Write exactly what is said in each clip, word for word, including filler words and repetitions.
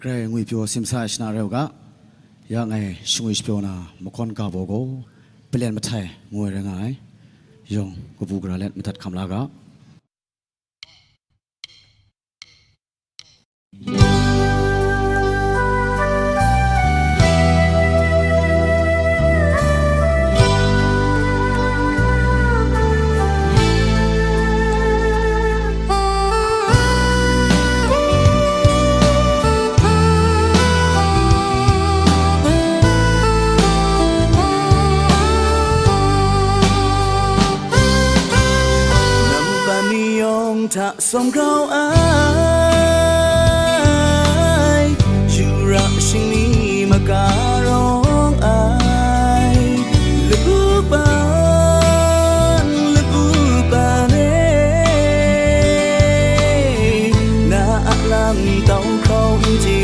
Grai ngwipyaw simsa ai shana rai u ga, ya ngai shangwi shapyaw na mahkawn ga baw gaw, Palen Mahtai ngu ai rai nga ai. Yawng kabu gara let madat hkam la ga. Nampan ni yawng hta sawm grau ai, shura shingni maka rawng ai, labu pan, labu pan e, na a lam tau hkau n chye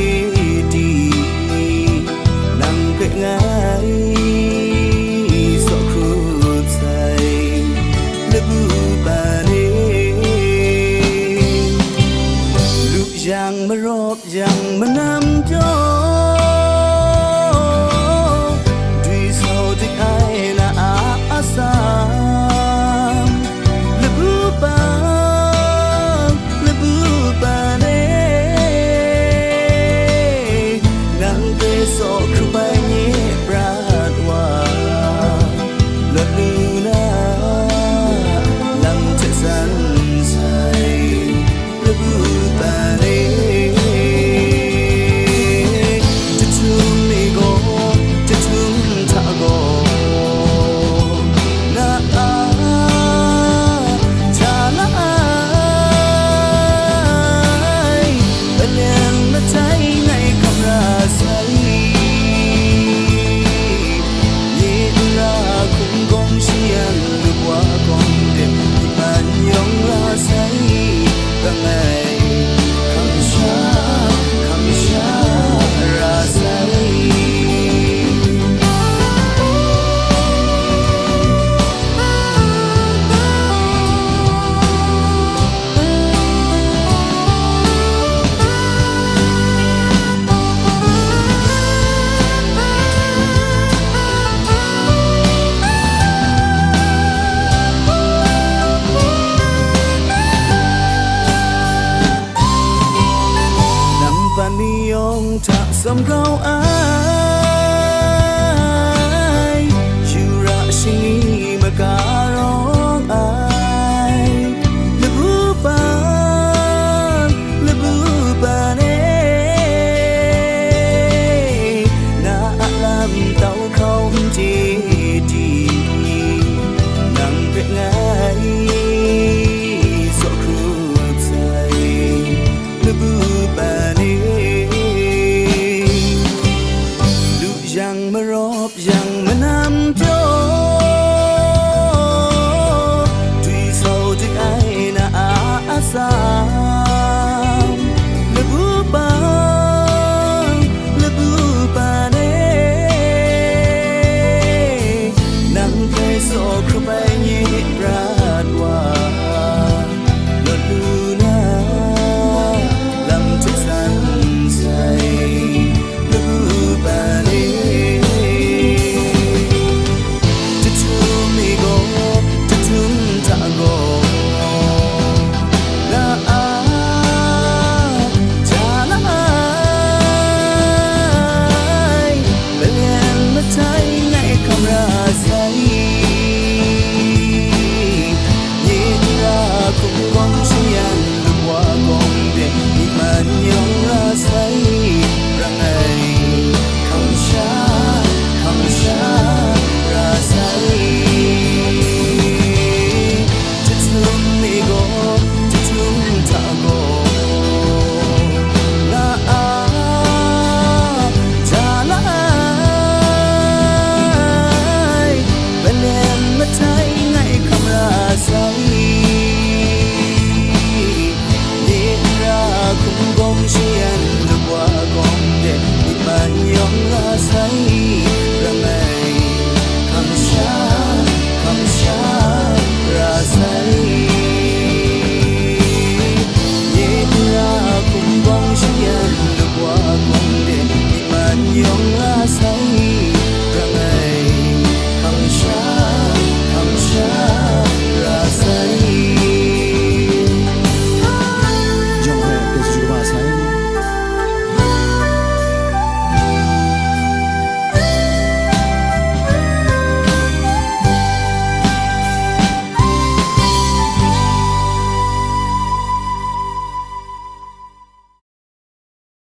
di, nang hpe ngai tsaw hkrup sai, labu pan e. Lu yang marawp yang manam pyaw, dwi sau dik ai na a atsam, labu pan, labu pan e, nang hpe tsaw hkrup ai nye prat wa, lawt lu na, lam hte san sai, labu pan e. Jahtum e gaw, jahtum hta gaw, na a, ja la ai, Palen Mahtai ngai hkam ra sai. Nye nra hkum gawng shayan, lup wa gawng dem, iman yawng la sai, bang ai, kamsha, kamsha ra sai. Nampan ni yawng hta sawm grau ai, shura shingni maka rawng ai, labu pan, labu pan e, na a lam tau hkau n chye di, nang hpe ngai tsaw hkrup sai, labu pan e. Lu yang marawp yang manam pyaw,